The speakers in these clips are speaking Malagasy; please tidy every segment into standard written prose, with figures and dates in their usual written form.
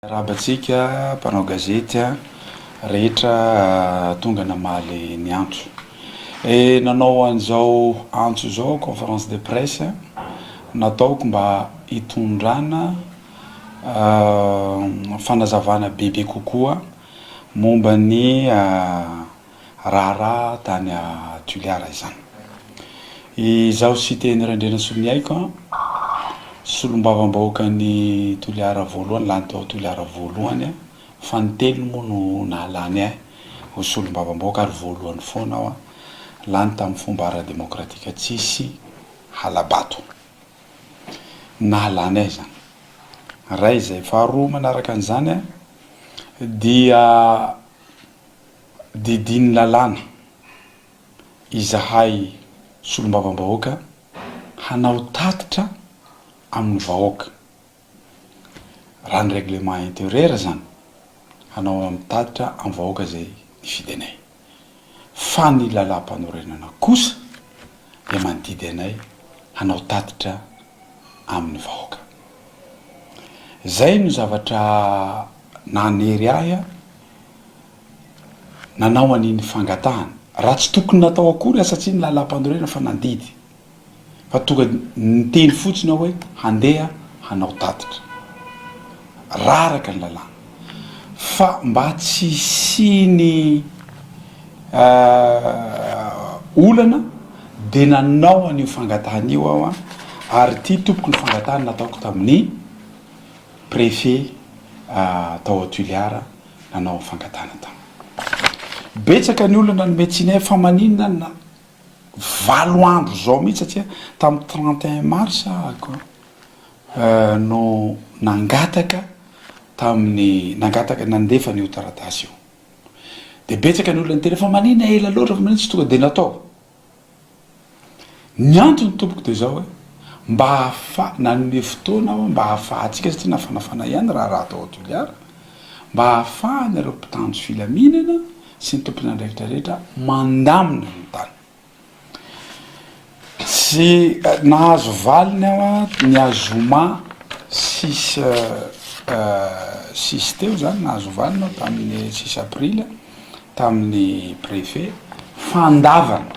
Miarahaba antsika mpanao gazety rehetra tonga namaly ny antso. Nanao an'izao antso izao conférence de presse nataoko mba hitondrana fanazavana bebe kokoa momba ny raharaha tany Toliara izany. Izaho Siteny Randrianasoloniaiko, solombavambahoakan'i Toliara voalohany, lany tao Toliara voalohany, fanintelony moa no nahalany ahy ho solombavambahoaka ary voalohany foana aho lany tamin'ny fomba ara-demokratika tsisy hala-bato. Nahalany ahy izany. Iray izay. Faharoa manaraka an'izany dia Didian'ny lalàna izahay solombavambahoaka hanao tatitra amin'ny vahoaka. Raha ny règlement intérieur izany, hanao amin'ny tatitra amin'ny vahoaka izay nifidy anay. Fa ny lalàmpanorenana kosa dia mandidy anay hanao tatitra amin'ny vahoaka. Izay no zavatra nanery ahy nanao an'iny fangatahana, raha tsy tokony natao akory aza satria ny lalàmpanorenana efa nandidy fa tonga niteny fotsiny aho hoe handeha hanao tatitra raha araka ny lalàna fa mba tsy hisian'ny olana dia nanao an'io fangatahana io aho ary ity tompoko ny fangatahana nataoko tamin'ny préfet tao Toliara nanao fangatahana taminy. Betsaka ny olona nanome tsiny ahy fa maninona na valo andro izao mihitsy satria tamin'ny 31 mars ahako no nangataka tamin'ny nangataka nandefa an'io taratasy io. Dia betsaka ny olona niteny fa maninona ela loatra fa maninona tsy tonga dia natao. Ny antony tompoko dia izao hoe, mba ahafa, nanome fotoana aho mba ahafahantsika, satria nafanafana ihany raharaha tao Toliara, mba ahafahan'ireo mpitandro filaminana sy ny tompon'andraikitra rehetra mandamina ny tany. Tsy nahazo valiny aho ny azoma six six teo zany, nahazo valiny aho tamin'ny six april. Tamin'ny préfet fandavana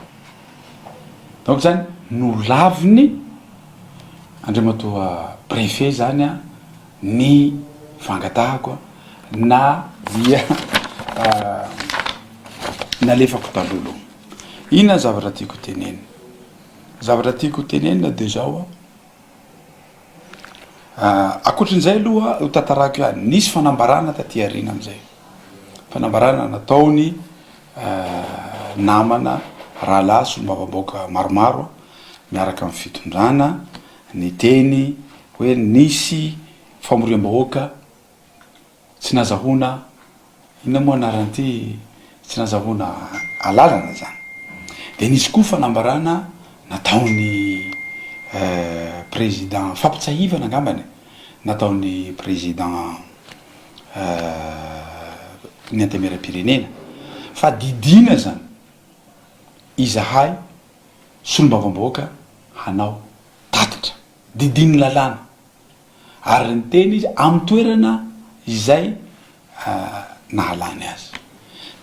donc zany nolaviny Andriamatoa préfet zany an ny fangatahako na dia nalefako talohaloha. Inona ny zavatra tiako tenenina? Zavatra tiako tenenina de zao an, ankoatrin'izay aloha ho tantarako ihany, nisy fanambarana taty aoriana amizay. Fanambarana nataony namana rahalahy solombavambahoaka maromaro miaraka amin'ny fitondrana niteny hoe nisy famoriam-bahoaka tsy nazahoana, inona moa anaran'ity, tsy nazahoana alalana izany. Dia nisy koa fanambarana nataon'ny président, fampitsahivana angambany e, nataon'ny président ny Antenimierampirenena fa didiana izany izahay solombavambahoaka hanao tatitra, didian'ny lalàna ary niteny izy amin'ny toerana izay nahalany azy.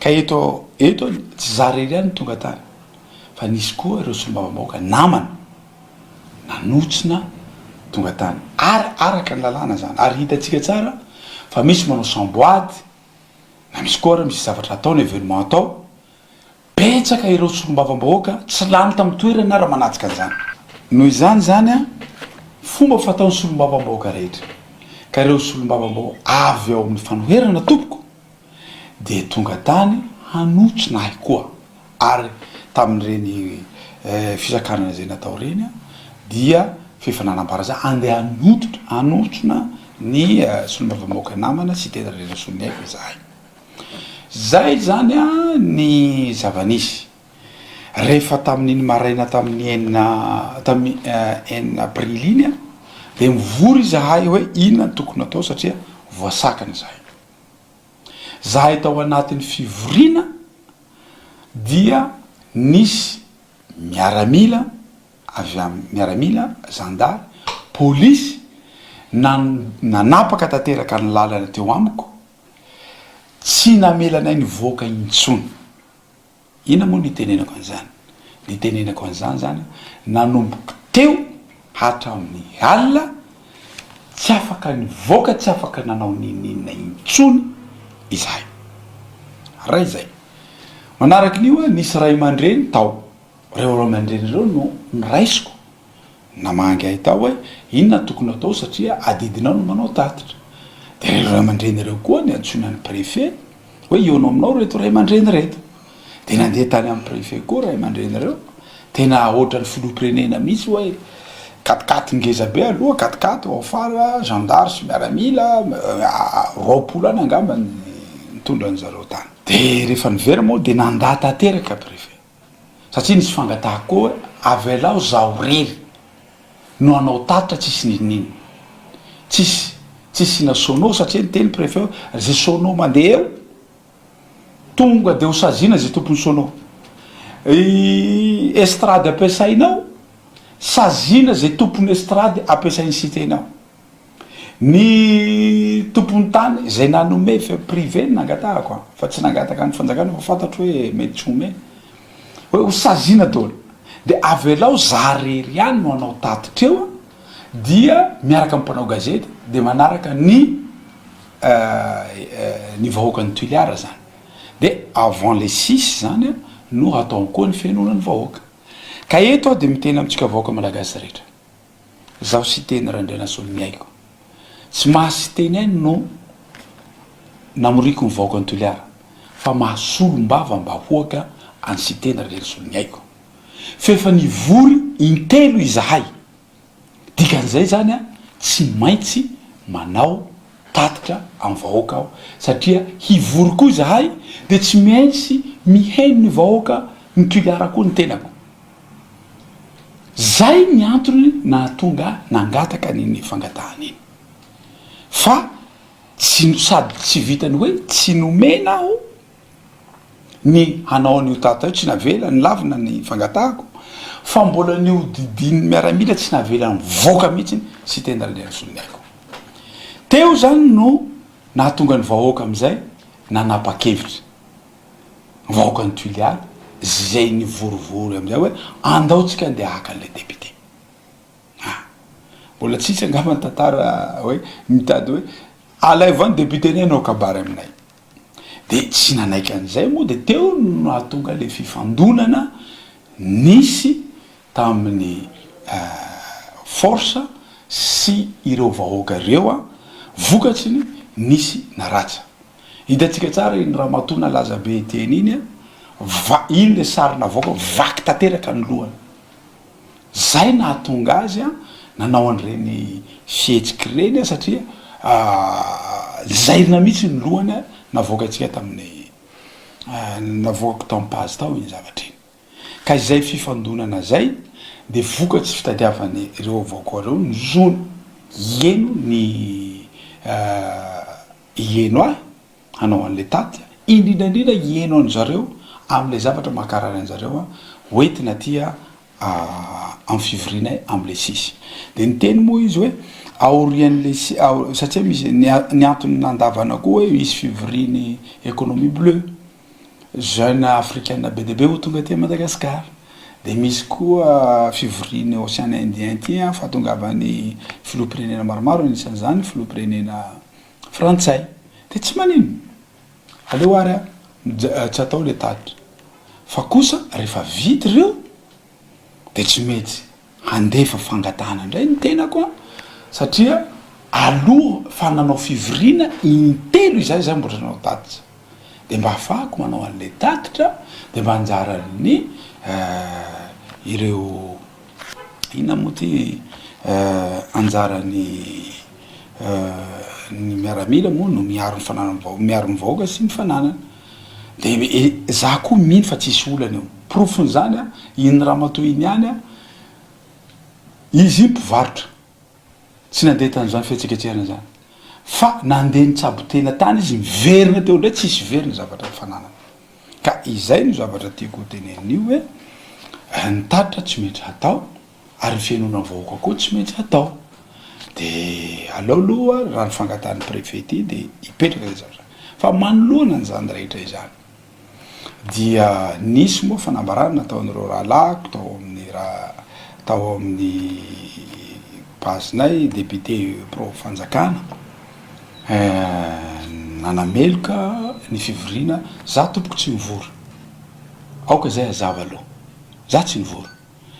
Ka eto eto tsy za irery ihany no tonga tany fa nisy koa ireo solombavambahoaka namana nanotsina tonga tany ary araka ny lalàna zany ary hitantsika tsara fa misy manao samboady na misy koa ary misy zavatra atao ny événement atao betsaka ireo solombavambahoaka tsy lany tamin'ny toerana ary manatrika an'izany noho izany zany a fomba fataon'ny solombavambahoaka rehetra ka ireo solombavambahoaka avy ao amin'ny fanoherana tompoko dia tonga tany hanotsina ahy koa ary tamin'ireny fisakanana izay natao ireny dia f'efa nanambara za andeha hanototra hanotrona ny solombavambahoaka namana sy tena Randrianasoloniaiko izahay. Zay zany ny zava-nisy. Rehefa tamin'iny maraina tamin'ny enina tamin'ny enina aprily iny dia mivory izahay hoe inona no tokony atao satria voasakana izahay. Zahay tao anatin'ny fivoriana dia nisy miaramila avy amin'ny miaramila, zandary, polisy. Nanapaka tanteraka ny lalana teo amiko, tsy namela anay nivoaka intsony. Inona moa no itenenako an'izany? Ny itenenako an'izany izany, nanomboka teo hatramin'ny alina, tsy afaka nivoaka, tsy afaka nanao n'inon'inona intsony izahay. Ray izay. Manaraka an'io, nisy ray aman-dreny tao. Ireo ray aman-dreny ireo no noraisiko Namangy ahy tao hoe inona no tokony atao satria adidinao no manao tatitra. Dia ireo ray aman-dreny ireo koa niantsoina ny préfet hoe hihaona aminao ireto ray aman-dreny ireto. Dia nandeha tany amin'ny préfet koa ray aman-dreny ireo. Tena ohatran'ny filoham-pirenena mihitsy hoe quat-quat ngeza be aloha, quat-quat ao afara, gendarme sy miaramila, 20 any angamba ny nitondra an'zareo tany. Dia rehefa niverina moa dia nandà tanteraka préfet. Satria nisy fangatahako koa hoe avelao zaho rery no hanao tatitra tsisy ninoninona. Tsisy tsisy asiana sono satria niteny prefet hoe ze sono mandeha eo tonga de ho saziana ze tompon'ny sono. I estrade ampiasainao saziana ze tompon'ny estrade ampiasain'ny cité-nao. Ny tompon'ny tany izay nanome fa privé no nangatahako an, fa tsy nangataka ny fanjakana fa fantatro hoe mety tsy homena, hoe ho saziana daholo, dia avelao za rery ihany no hanao tatitra eo an, dia miaraka amin'ny mpanao gazety dia manaraka ny ny vahoakan'i Toliara zany, dia avant le six zany an no hatao koa ny fihenoana ny vahoaka, ka eto aho dia miteny amintsika vahoaka malagasy rehetra. Zaho Siteny Randrianasoloniaiko. Tsy maha Siteny ahy no namoriako ny vahoakan'i Toliara fa maha solombavam-bahoaka an'i Siteny Randrianasoloniaiko. F'efa nivory intelo izahay. Dikan'izay izany an, tsy maintsy manao tatitra amin'ny vahoaka aho satria hivory koa izahay dia tsy maintsy mihaino ny vahoaka ny Toliara koa ny tenako. Zay ny antony nahatonga ahy nangataka an'iny fangatahana iny. Fa tsy sady tsy vitany hoe tsy nomena aho ny hanao an'io tata io, tsy navela, nilavina ny fangatahako, fa mbola nihodidin'ny miaramila tsy navela nivoaka mihitsy sy tena Randrianasoloniaiko. Teo zany no nahatonga ny vahoaka amin'izay nanapa-kevitra. Vahoakan'i Toliara zay nivorivory amizay hoe andao tsika andeha haka an'ilay député. Ah! Mbola tsisy angamba ny tantara hoe mitady hoe alaivo any député ny hanao kabary aminay. De tsy nanaiky an'izay moa de teo no nahatonga le fifandonana nisy tamin'ny force sy ireo vahoaka ireo an, vokatry ny nisy naratra. Hitantsika tsara iny ramatoa nalaza be teny iny an, va iny le sary navoaka vaky tanteraka ny lohany. Zay nahatonga azy an nanao an'ireny fihetsika ireny an satria zairina mihitsy ny lohany an navoakantsika tamin'ny navoakako tamin'ny page tao iny zavatra iny. Ka izay fifandonana izay dia vokatry fitadiavan'ireo vahoaka ireo ny zony hieno ny Hieno ahy hanao an'ilay tatitra, indrindra indrindra hieno an-dry zareo amin'ilay zavatra mankarary an-jareo aho, hoentina aty amin'ny fivorianay amin'ilay sisy. Dia niteny moa izy hoe aorian'ilay si-, satria misy ny ny antony nandavana koa hoe hisy fivorian'ny économie bleue, jeune africaine be dia be ho tonga aty Madagascar, dia misy koa fivorian'ny Ocean Indien ity fahatongavan'ny filoham-pirenena maromaro, anisan'izany filoham-pirenena frantsay de tsy manino aleo ary a tsy atao le tatitra fa kosa rehefa vita ireo de tsy mety handefa fangatahana indray ny tenako a satria aloha fa nanao fivoriana intelo izay za mbola nanao tatitra de mba ahafahako manao an'le tatitra de mba anjaran'ny ireo Inona moa ty anjaran'ny ny miaramila moa no miaro ny fananany vahoaka, miaro ny vahoaka sy ny fananany. De za koa mino fa tsisy olana eo. Porofon'izany an, iny ramatoa iny ihany an, izy iny mpivarotra, tsy nandeha tamin'izany fihetsiketsehana izany, fa nandeha nitsabo tena tany izy, niverina teo indray tsisy very ny zavatra fananany. Ka izay no zavatra tiako ho tenenina io hoe ny tatitra tsy maintsy hatao ary ny fihainoana ny vahoaka koa tsy maintsy hatao. De aleo aloha raha ny fangatahan'ny préfet ity de hipetraka izay zavatra izay. Fa manoloana an'izany rehetra izany dia nisy moa fanambarana nataon'ireo rahalahiko tao amin'ny ra- tao amin'ny base-nay député pro fanjakana nanameloka ny fivoriana, za tompoko tsy mivory, aoka izay hazava aloha, za tsy nivory.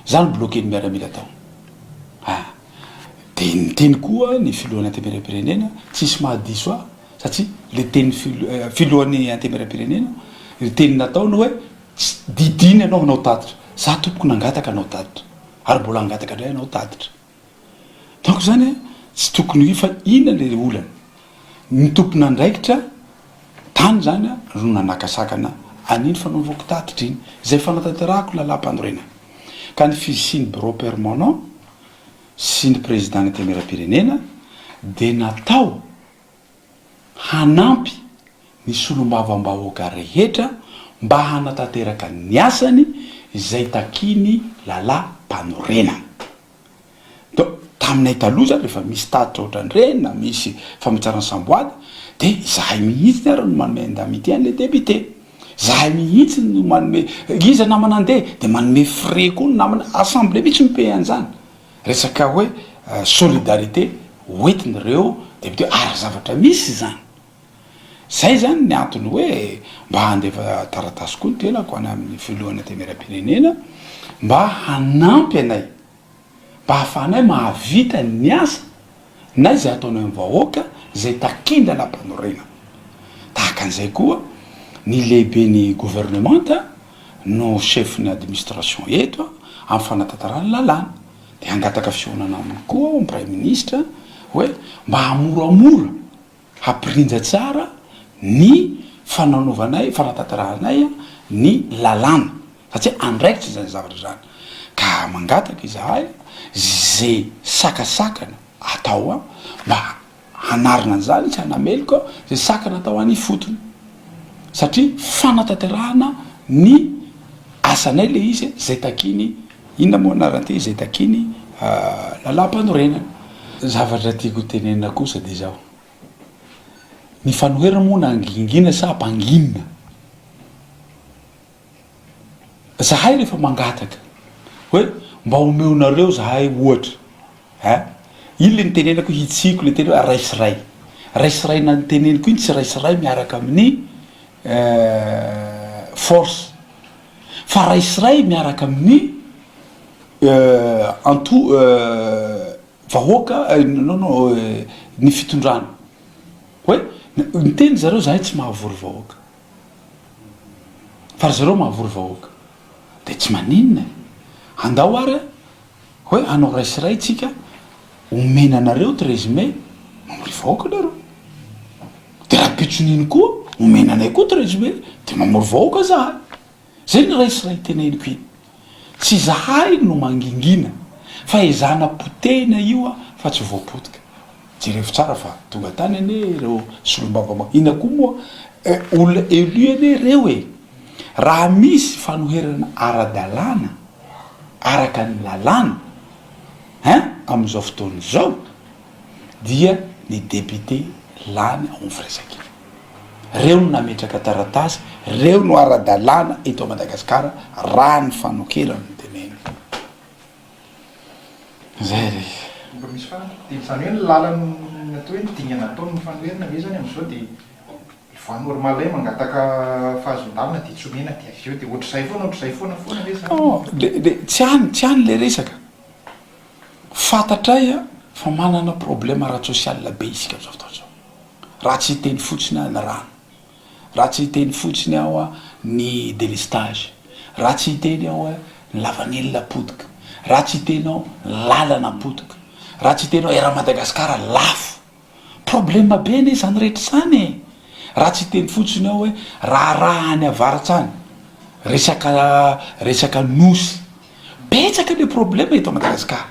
Za no bloquer ny miaramila tao ah. De niteny koa ny filohan'ny antemieram-pirenena tsisy mahadiso ahy satria le teny filohan'ny antemieram-pirenena ny teny nataony hoe tsy didina ianao hanao tatitra. Za tompoko nangataka hanao tatitra ary mbola hangataka indray hanao tatitra. Donc zany tsy tokony ho fa inona le olana? Ny tompon'andraikitra tany zany no nanakasakana an'iny fanaovako tatitra iny, izay fanatanterahako lalàmpanorenana. Ka ny fisian'ny bureau permanent sy ny président ny antenimierampirenena dia natao hanampy ny solombavambahoaka rehetra mba hanatanteraka ny asany izay takian'ny lalàmpanorenana. Donc taminay taloha zany rehefa misy tatitra ohatran'ireny na misy famantarana samboady de izahay mihitsy ary no manome indemnité an'le député, zahay mihitsy no manome, iza namana andeha de manome frais koa ny namana, assemblée mihitsy mi-payer an'izany, resaka hoe solidarité hoentin'ireo député ary zavatra misy izany, zay zany ny antony hoe mba handefa taratasy koa ny tenako any amin'ny filohan'ny antenimierampirenena mba hanampy anay. mba hahafahanay mahavita ny asa na izay ataonay amin'ny vahoaka izay takian'ny lalàmpanorenana. Tahaka an'izay koa, ny lehiben'ny governemanta no chef-n'ny administration eto amin'ny fanatanterahana ny lalàna. Dia hangataka fihaonana aminy koa aho, amin'ny praiminisitra, hoe mba hamoramora Hampirindra tsara ny fananaovanay, fanatanterahanay ny lalàna satria andraikitra izany zavatra izany. Ka mangataka izahay ze sakasakana atao mba hanarina an'izany sy hanameloka ze sakana atao any ifotony satria fanatanterahana ny asanay le izy zay takiany inona moa anarany ty zay takiany lalàmpanorenana. Zavatra tiako tenenina kosa de zao, ny fanoherana moa nangingina sa ampanginina? Zahay rehefa mangataka hoe mba omeonareo zahay ohatra ein, iny le nitenenako hoe hitsiko le teny hoe ray sy ray, ray sy ray niteneniko iny tsy ray sy ray miaraka amin'ny force fa ray sy ray miaraka amin'ny anto vahoaka non non ny fitondrana hoe miteny zareo zahay tsy mahavory vahoaka fa ry zareo mahavory vahoaka de tsy maninona e andao ary hoe hanao ray sy ray tsika omena anareo 13 mai mamory vahoaka nareo de rahampitson'iny koa omena anay koa 13 mai de mamory vahoaka zahay Zay ny ray sy ray teneniko iny. Tsy izahay no mangingina fa ezahana potehina io fa tsy voapotika. Jerevo tsara fa tonga tany anie ireo solombavambahoaka. Inona koa moa olona élu anie ireo e! Raha misy fanoherana ara-dalàna araka ny lalàna hein amin'izao fotoana izao dia ny député lany ao amin'ny firaisankina. Reo no nametraka taratasy, reo no ara-dalàna eto Madagasikara raha ny fanokerana no tenenina. Zay re. Mba misy farany. Dia izany hoe ny lalana atao hoe ny dingana ataon'ny fanoherana ve izany amin'izao dia voie normale hoe mangataka fahazoan-dalana dia tsy omena dia avy eo dia ohatr'izay foana ohatr'izay foana foana ve izany? Non, le le tsy any tsy any le resaka. Fantatray fa manana problème ara-tsosial be isika amin'izao fotoana izao. Raha tsy hiteny fotsiny aho ny rano, raha tsy hiteny fotsiny aho ny délestage, raha tsy hiteny aho ny lavanila potika, raha tsy hiteny aho ny lalana potika, raha tsy hiteny aho Air Madagascar lafo. Problème be anie izany rehetra izany e! Raha tsy hiteny fotsiny aho hoe raharaha any avaratra any, resaka resaka nosy. Betsaka le problème eto Madagascar.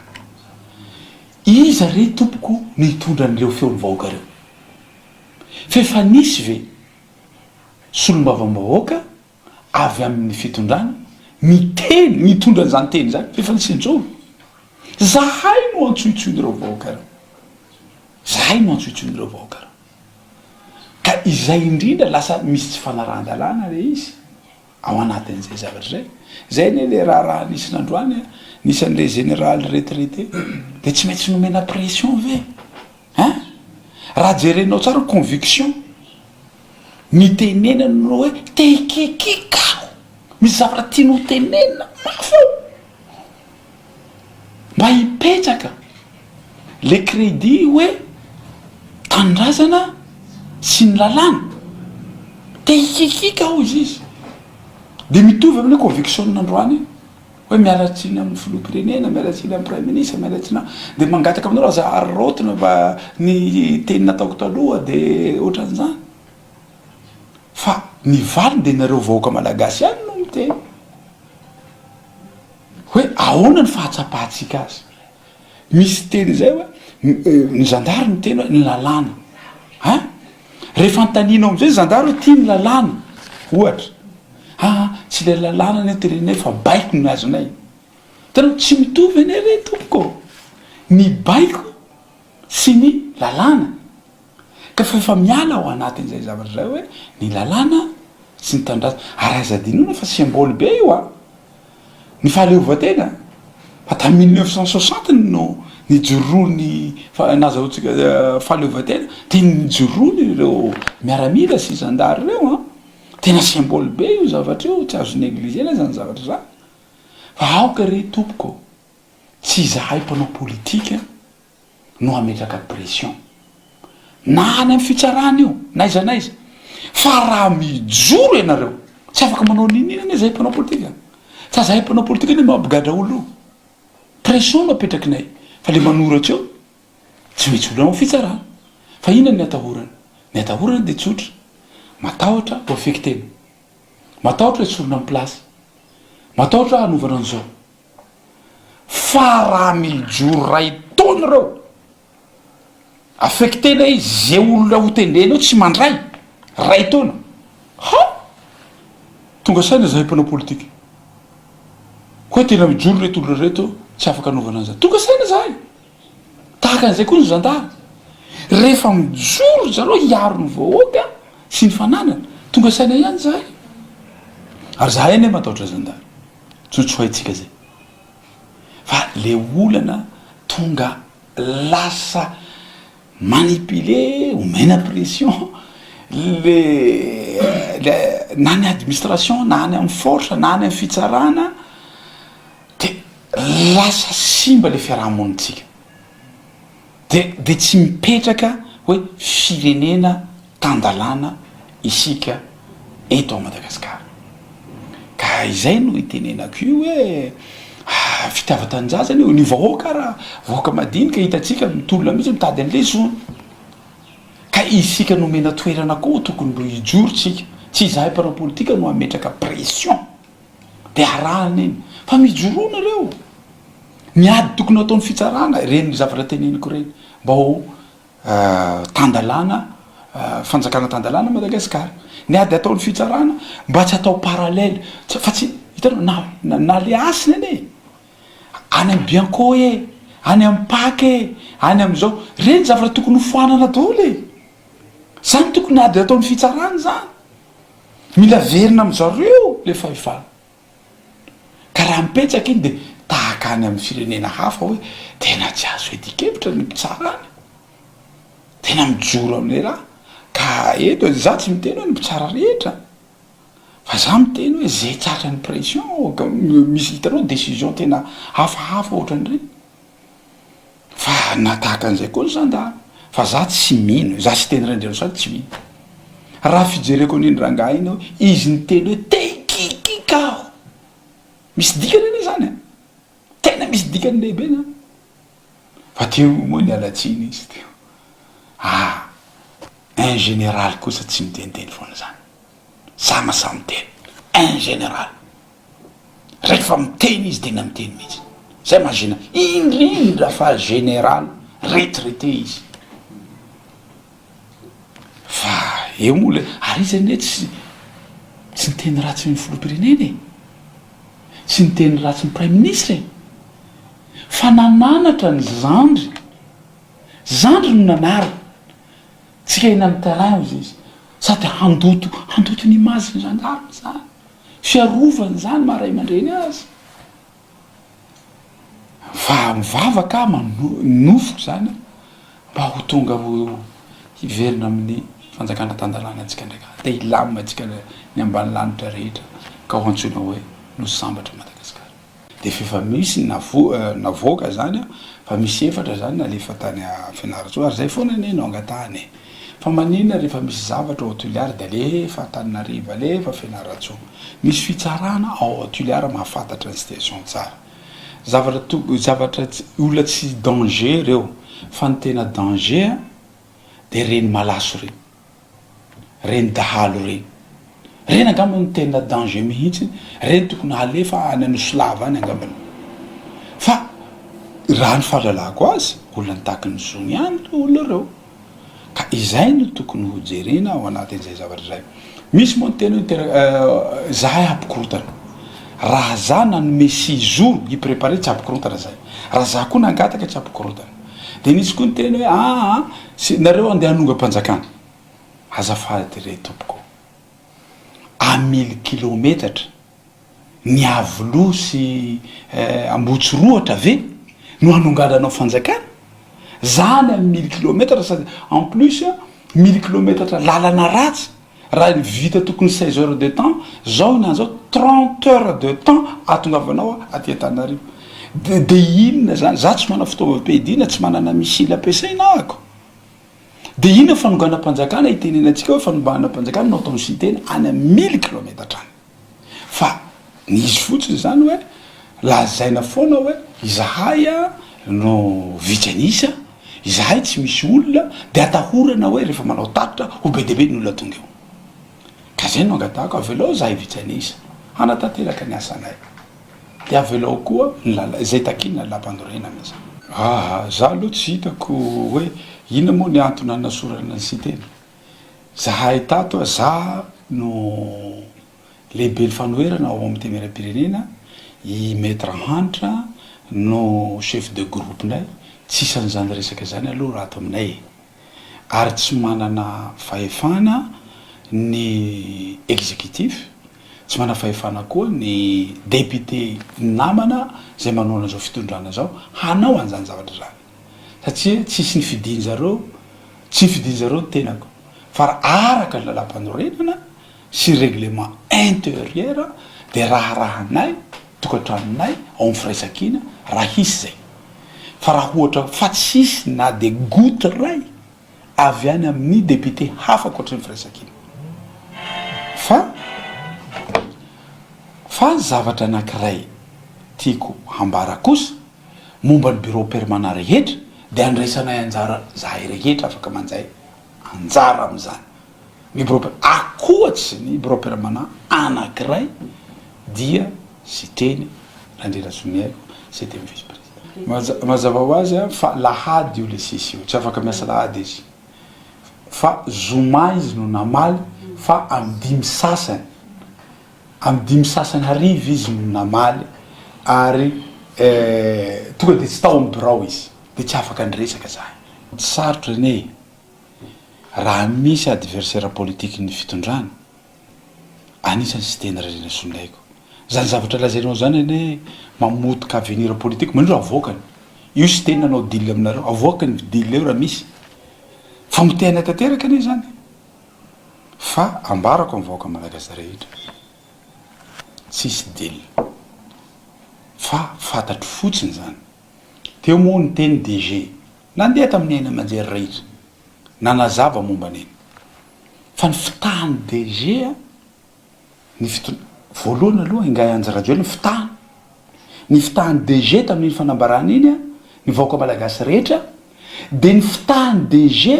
Iza re tompoko no hitondra an'ireo feon'ny vahoaka ireo? F'efa nisy ve solombavambahoaka avy amin'ny fitondrana miteny, mitondra an'izany teny izany? F'efa nisy nijoro? Zahay no antsointsoin'ireo vahoaka ireo. Zahay no antsointsoin'ireo vahoaka ireo. Ka izay indrindra lasa misy tsy fanarahan-dalàna le izy ao anatin'izay zavatra izay. Izay anie le raharaha nisy nandroany a, nisy an'le général retraité de tsy maintsy nomena pression ve? Hein? Raha jerenao tsara ny conviction nitenenany no hoe te hikiakiaka aho, misy zavatra tiany ho tenenina mafy ao mba hipetraka le crédit hoe tanindrazana sy ny lalàna, te hikiakiaka aho hozy izy, de mitovy amin'ny conviction-ny nandroany iny. Hoe miala tsiny amin'ny filoham-pirenena, miala tsiny amin'ny praiminisitra, miala tsiny am-, dia mangataka aminareo aza araraotina fa ny teny nataoko taloha dia ohatran'izany. Fa ny valiny dia nareo vahoaka malagasy ihany no miteny hoe ahoana ny fahatsapantsika azy. Misy teny izay hoe ny zandary miteny hoe ny lalàna hein! Rehefa anontanianao amizay ny zandary hoe ty ny lalàna ohatra, aa tsy ilay lalàna anie teneninay fa baiko ny azonay. Hitanao tsy mitovy anie re tompoko ô! Ny baiko sy ny lalàna. Ka fa efa miala ao anatin'izay zavatra izay hoe ny lalàna sy ny tanindrazana. Ary aza adinoina fa symbole be io an! Ny fahaleovantena fa tamin'ny 1960 no nijoroan'ny nazahoantsika fahaleovantena dia nijoroany ireo miaramila sy zandary ireo an! Tena symbole be io zavatra io, tsy azo negligena izany zavatra izany. Fa aoka re tompoko, tsy izahay mpanao politika no hametraka pression. Na any amin'ny fitsarana io, na aiza na aiza. Fa raha mijoro ianareo, tsy afaka manao n'inon'inona anie zahay mpanao politika. Tsy zahay mpanao politika anie mampigadra olona io. Pression no apetrakinay, fa le manoratra eo, tsy maintsy olona ao amin'ny fitsarana. Fa inona ny atahorana? Ny atahorana dia tsotra, matahotra ho affecter-na. Matahotra esorina amin'ny place. Matahotra hanovana an'izao. Fa raha mijoro ray taona ireo, affecter-na izy, ze olona ho tendrena eo tsy mandray, ray taona, ha! Tonga saina zahay mpanao politika, hoe tena mijoro reto olona reto, tsy afaka anaovana an'izany. Tonga saina zahay. Tahaka an'izay koa ny zandary. Rehefa mijoro ry zareo hiaro ny vahoaka sy ny fananany, tonga saina ihany zahay. Ary zahay anie matahotra zandary. Tsotsoaintsika zay. Fa le olana tonga lasa manipuler, omena pression le le na ny administration na any amin'ny force na any amin'ny fitsarana de lasa simba le fiarahamonintsika. De de tsy mipetraka hoe firenena tan-dalàna isika eto à Madagasikara. Ka izay no itenenako io hoe fitiavan-tanindrazana io, ny vahoaka ara vahoaka madinika hitantsika mitolona mihitsy mitady an'le zony. Ka isika nomena toerana koa tokony mbo hijoro tsika, tsy izahay mpanao politika no hametraka pression. De arahana iny. Fa mijoroa nareo. Ny ady tokony ataon'ny fitsarana, ireny zavatra teneniko ireny, mba ho tan-dalàna, fanjakana tan-dalàna Madagasikara. Ny ady ataon'ny fitsarana, mba tsy atao parallèle, fa tsy, hitanao, na, na le hasina anie e, any amin'ny Bianco e, any amin'ny Pac e, any amin'izao, ireny zavatra tokony ho foanana daholo e. Zany tokony ady ataon'ny fitsarana zany. Mila averina amin zareo le fahefana. Ka raha mipetraka iny de tahaka any amin'ny firenena hafa hoe tena tsy azo iadian-kevitra ny mpitsara any. Tena mijoro amin'le raha. Ka eto za tsy miteny hoe ny mpitsara rehetra fa za miteny hoe ze tratran'ny pression ka misy hitanao décision tena hafahafa ohatran'ireny. Fa na tahaka an'izay koa ny zandary. Fa za tsy mino, za Siteny Randrianasolo tsy mino. Raha fijereko an'iny rangahy iny hoe izy niteny hoe te hikikiaka aho. Misy dikany anie zany an! Tena misy dikany lehibe zany. Fa teo moa niala tsiny izy teo. Ah! Un général kosa tsy miteniteny foana zany. Sama samy miteny. Un général. Rehefa miteny izy tena miteny mihitsy. Zay maha général. Indrindra fa général retraité izy. Fa eo moa le, ary izy anie tsy tsy niteny ratsy ny filoham-pirenena e. Tsy niteny ratsy ny praiminisitra e. Fa nananatra ny zandry. Zandry no nanarina. Tsika eny amin'ny terrain hozy izy. Sady handoto handoto ny image ny gendarme zany. Fiarovany zany maha ray aman-dreny azy. Fa mivavaka aho mano- nofiko zany mba ho tonga ho hiverina amin'ny fanjakana tan-dalàna antsika ndraika. Te hilamina antsika ny ambanilanitra rehetra ka ho antsoina hoe Nosy Sambatra Madagasikara. De f'efa misy navo- navoaka zany an, fa misy efatra zany nalefa tany Fianarantsoa ary zay foana anie no angatahana e! Fa maninona rehefa misy zavatra ao Toliara de alefa Antananarivo, alefa Fianarantsoa? Misy fitsarana ao Toliara mahafantatra ny situation tsara. Zavatra to- zavatra tsy, olona tsy danger reo fa ny tena danger an de reny malaso reny. Reny dahalo reny. Reny angamba no tena danger mihitsy, reny tokony halefa any Anosilava any angambany. Fa raha ny fahalalako azy, olona nitaky ny zony ihany ireo olona ireo. Ka izay no tokony ho jerena ao anatin'izay zavatra izay. Misy moa ny teny hoe niteraka, zahay hampikorontana. Raha za nanome six jours hi-preparer tsy hampikorontana zay. Raha za koa nangataka tsy hampikorontana. Dia nisy koa niteny hoe aa sy nareo andeha hanongam-panjakana. Azafady re tompoko. A mille kilometatra ny Iavoloha sy Ambohitsorohatra ve no hanongananao fanjakana? Zany am mille kilometatra sady en plus mille kilometatra lalana ratsy Raha ny vita tokony 16 heures de temps, zao na zao 30 heures de temps ahatongavanao aty Antananarivo. De de inona zany? Za tsy manana fitaovam-piadiana, tsy manana missile ampiasaina ahako. De inona fanonganam-panjakana itenenantsika hoe fanonganam-panjakana no ataon'i Siteny any amin'ny mille kilometatra any? Fa ny izy fotsiny zany hoe lazaina foana hoe izahay no vitsy an'isa, izahay tsy misy olona, de atahorana hoe rehefa manao tatitra ho be dia be ny olona tonga eo. Ka zay no angatahako, avelao izahay vitsy an'isa hanatanteraka ny asanay, de avelao koa ny lala- izay takian'ny lalàmpanorenana zany. Aa za aloha tsy hitako hoe inona moa ny antony hanasorana ny Siteny. Zahay tato a, za no lehiben'ny fanoherana ao amin'ny Antenimierampirenena, i Maître Hanitra no chef de groupe-nay, tsisy an'izany resaka izany aloha raha ato aminay e! Ary tsy manana fahefana ny executif, tsy manana fahefana koa ny député namana izay manohana izao fitondrana izao hanao an'izany zavatra izany. Satria tsisy nifidin-jareo, tsy nifidin-jareo ny tenako, fa raha araka ny lalàmpanorenana sy règlement intérieur dia raharahanay, tokantranonay ao amin'ny firaisankina raha hisy izay. Fa raha ohatra fa tsy hisy na dia goutte iray avy any amin'ny député hafa ankoatry ny firaisankina. Fa fa zavatra anankiray tiako hambara kosa, momba ny bureau permanent rehetra dia andraisanay anjara zahay rehetra afaka manjay anjara amin'izany ny bureau per akoatsy ny bureau permanent anakiray dia Siteny Randrianasoniaiko septième vice président mazava ho azy fa lahady io le sesy io tsy afaka miasa lahady izy fa zoma izy no namaly fa amin'ny dimy sasany Amin'ny dimy sasany hariva izy no namaly ary tonga dia tsy tao amin'ny birao izy dia tsy afaka niresaka zahay. Tsy sarotra anie e! Raha misy adversaire politique ny fitondrana, anisany Siteny Randrianasoniaiko. Zany zavatra lazainao zany anie mamotika avenir politique, manino raha avoakany? Io Siteny nanao deal aminareo, avoakany deal io raha misy. Famotehana tanteraka anie zany e! Fa ambarako am vahoaka malagasy rehetra tsisy deal fa fantatro fotsiny zany teo moa niteny DG nandeha tamin'ny haino aman-jery rehetra nanazava momba an'iny fa ny fitahan'ny DG a Ny fito, voalohany aloha Ingahy Andry Rajoelina fitahana. Ny fitahan'ny DG tamin'iny fanambarana iny ny vahoaka malagasy rehetra dia ny fitahan'ny DG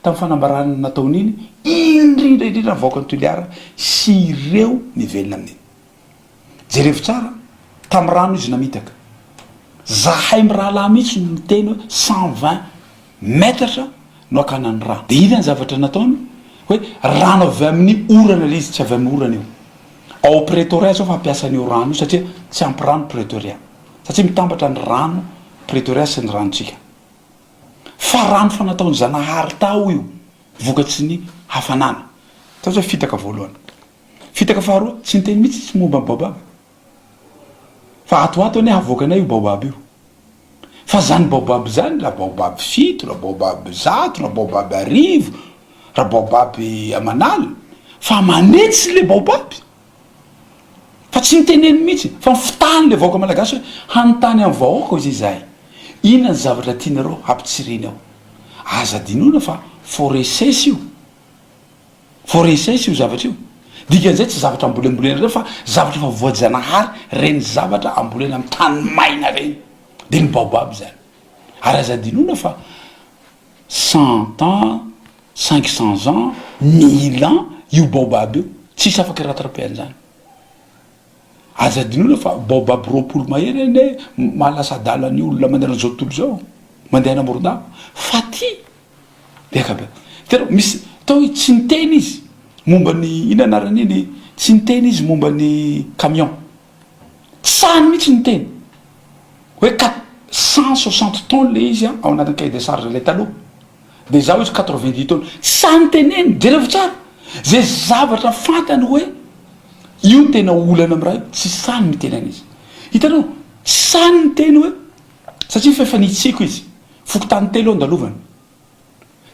tamin'ny fanambarana nataony iny indrindra indrindra ny vahoakan'i Toliara sy ireo mivelona amin'iny. Jerevo tsara, tamin'ny rano izy namitaka. Zahay mirahalahy mihitsy no niteny hoe 120 metatra no hakana ny rano. Dia inona ny zavatra nataony? Hoe rano avy amin'ny orana ilay izy, tsy avy amin'ny orana io. Ao Pretoria izao fampiasa an'io rano io satria tsy ampy rano Pretoria. Satria mitambatra ny rano Pretoria sy ny ranontsika. Fa rano fa nataon'i Zanahary tao io vokatry ny hafanana. Tao zay fitaka voalohany. Fitaka faharoa, tsy niteny mihitsy izy momba ny baobab. Fa ato ho ato anie havoakanay io baobab io. Fa zany baobab zany raha baobab fito, raha baobab zato, raha baobab arivo, raha baobab aman'alina, fa manetsy le baobab. Fa tsy niteneny mihitsy fa nifitahany le vahoaka malagasy hoe hanontany amin'ny vahoaka ozy izahay, inona ny zavatra tianareo hampitsiriana ao. Aza adinoina fa forêt sèche io. Forêt sèche io zavatra io. Dikan'izay tsy zavatra ambolembolena ireny fa zavatra efa voajanahary reny zavatra ambolena amin'ny tany maina reny. Dia ny baobab izany. Ary aza adinoina fa 100 ans, 500 ans, 1000 ans io baobab io. Tsisy afaka hi-rattraper an'izany. Aza adinoina fa baobab 20 mahery anie mahalasa adala ny olona manerana izao tontolo izao mandeha any Morondava. Fa ty Beka be. Hitanao, misy, atao hoe tsy niteny izy momba ny, inona anaran'iny, tsy niteny izy momba ny camion. Tsy sahiny mihitsy niteny. Hoe quatre 160 tonnes le izy ao anatin'ny cahier de charge ilay taloha. Dia izao izy 90 tonnes. Tsy sahy niteneny, jerevo tsara. Izay zavatra fantany hoe io no tena olana amin'ny raha io, tsy sahy miteny an'izy. Hitanao, tsy sahy niteny hoe, satria efa efa nitsiako izy. Fokontany telo andalovana.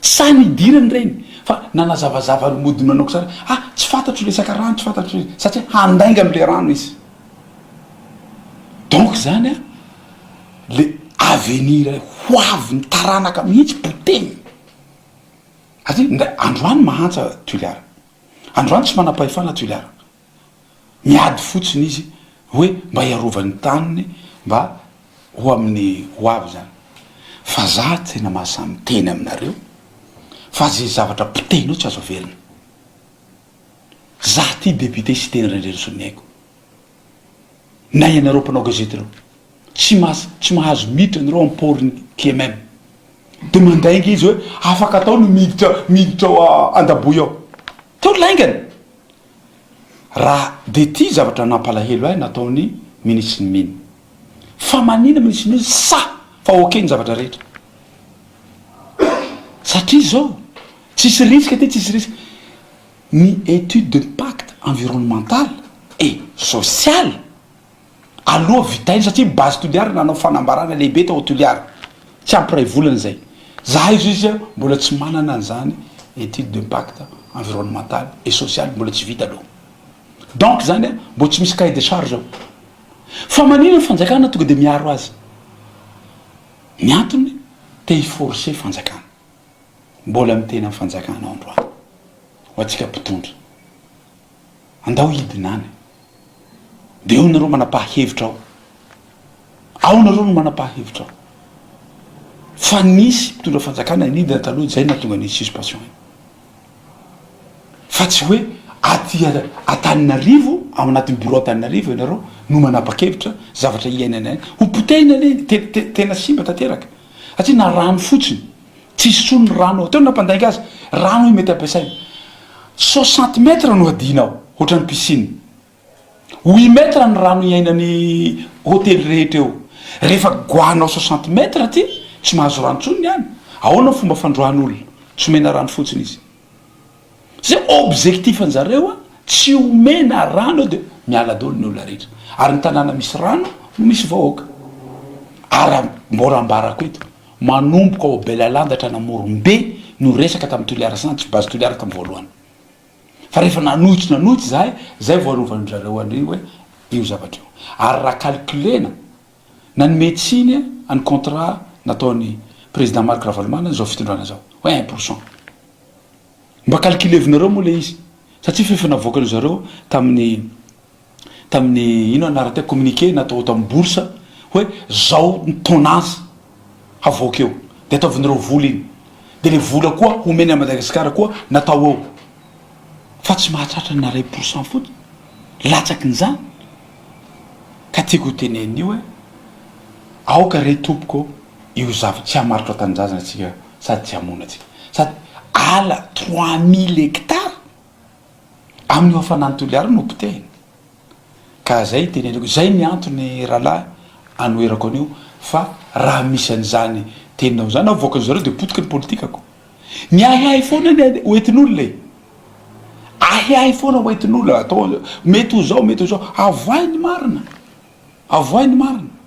Sahy nidirany ireny fa nanazavazava ny mody manao kisary ah tsy fantatro resaka rano tsy fantatro satria handainga amle rano izy. Donc zany a le avenir ho avy ny taranaka mihitsy potehina. Satria ndray androany mahantra Toliara. Androany tsy manam-pahefana Toliara. Miady fotsiny izy hoe mba hiarovany ny taniny mba ho amin'ny ho avy zany. Fa za tena mahasahy miteny aminareo fa ze zavatra potehina eo tsy azo averina. Za ty député Siteny Randrianasoniaiko. Na ianareo mpanao gazety ireo. Tsy mas tsy mahazo miditra anareo am port ny KMM. De mandainga izy hoe afaka atao ny miditra miditra ao Andaboy ao. Teo laingany. Raha de ty zavatra nampalahelo ahy nataony minisitry ny mine. Fa manina minisitry ny mine sa fa ok ny zavatra rehetra. Satria zao tsisy risque ty tsisy risque. Ny etude d'impact environnemental et social Aloha vitaina satria base Toliara nanao fanambarana lehibe tao Toliara tsy ampy iray volana izay. Zahay zao izy mbola tsy manana an'izany étude d'impact environnemental et social mbola tsy vita aloha. Donc zany mbo tsy misy cahier de charge ao. Fa manina ny fanjakana tonga de miaro azy? Ny antony te hi-forcer fanjakana. Mbola miteny amin'ny fanjakana ao androany ho antsika mpitondra. Andao hidina any. Dia eo nareo manapaha hevitra ao. Ao nareo no manapaha hevitra ao. Fa nisy mpitondra fanjakana nidina taloha izay nahatonga ny suspension iny. Fa tsy hoe aty Antananarivo, ao anatin'ny bureau Antananarivo ianareo no manapa-kevitra zavatra iainana any. Ho potehina anie, tena simba tanteraka. Satria na rano fotsiny, tsisy intsony ny rano ao. Teo no nampandainga azy, rano io mety ampiasaina. 60 mètres no hadiana ao, ohatran'ny piscine. Huit mètres ny rano iainan'ny hotely rehetra eo. Rehefa goahanao 60 mètres aty, tsy mahazo rano intsony ny any. Ahoana ny fomba fandroahan'olona? Tsy omena rano fotsiny izy. Zay objectif anjareo a, tsy omena rano eo de miala daholo ny olona rehetra. Ary ny tanàna misy rano no misy vahoaka. Ary mbola ambarako eto, manomboka ao Belalanda hatrany Amorombe no resaka tamin'i Toliara Sands, base Toliara tamin'ny voalohany. Fa rehefa nanohitra nanohitra izahay, zay vao arovan-dry zareo an'io hoe io zavatra io. Ary raha calculer-na, nanome tsiny an'ny contrat nataon'ny président Marc Ravalomanana izao fitondrana izao, hoe un pour cent. Mba calculer-vinareo moa le izy, satria f'efa navoakan-dry zareo tamin'ny tamin'ny ino anarany teo communiqué natao tamin'ny bourse hoe zao ny tonnage havoaka eo de ataovinareo vola iny de le vola koa homena an'i Madagasikara koa natao eo fa tsy mahatratra na ray pour cent fotsiny latsakin'izany ka tiako ho tenenina io hoe aoka re tompoko io zava tsy hamarotra tanindrazana tsika sady tsy hamono antsika sady ala 3000 hectares Amin'io hafanan'i Toliara no potehina. Ka zay teneniko, zay ny antony rahalahy anoherako an'io fa raha misy an'izany. Teninao zany avoakan zareo de potika ny politikako. Ny ahiahy foana anie hoentin'olona e. Ahiahy foana hoentin'olona atao mety ho zao mety ho zao. Avoahy ny marina. Avoahy ny marina.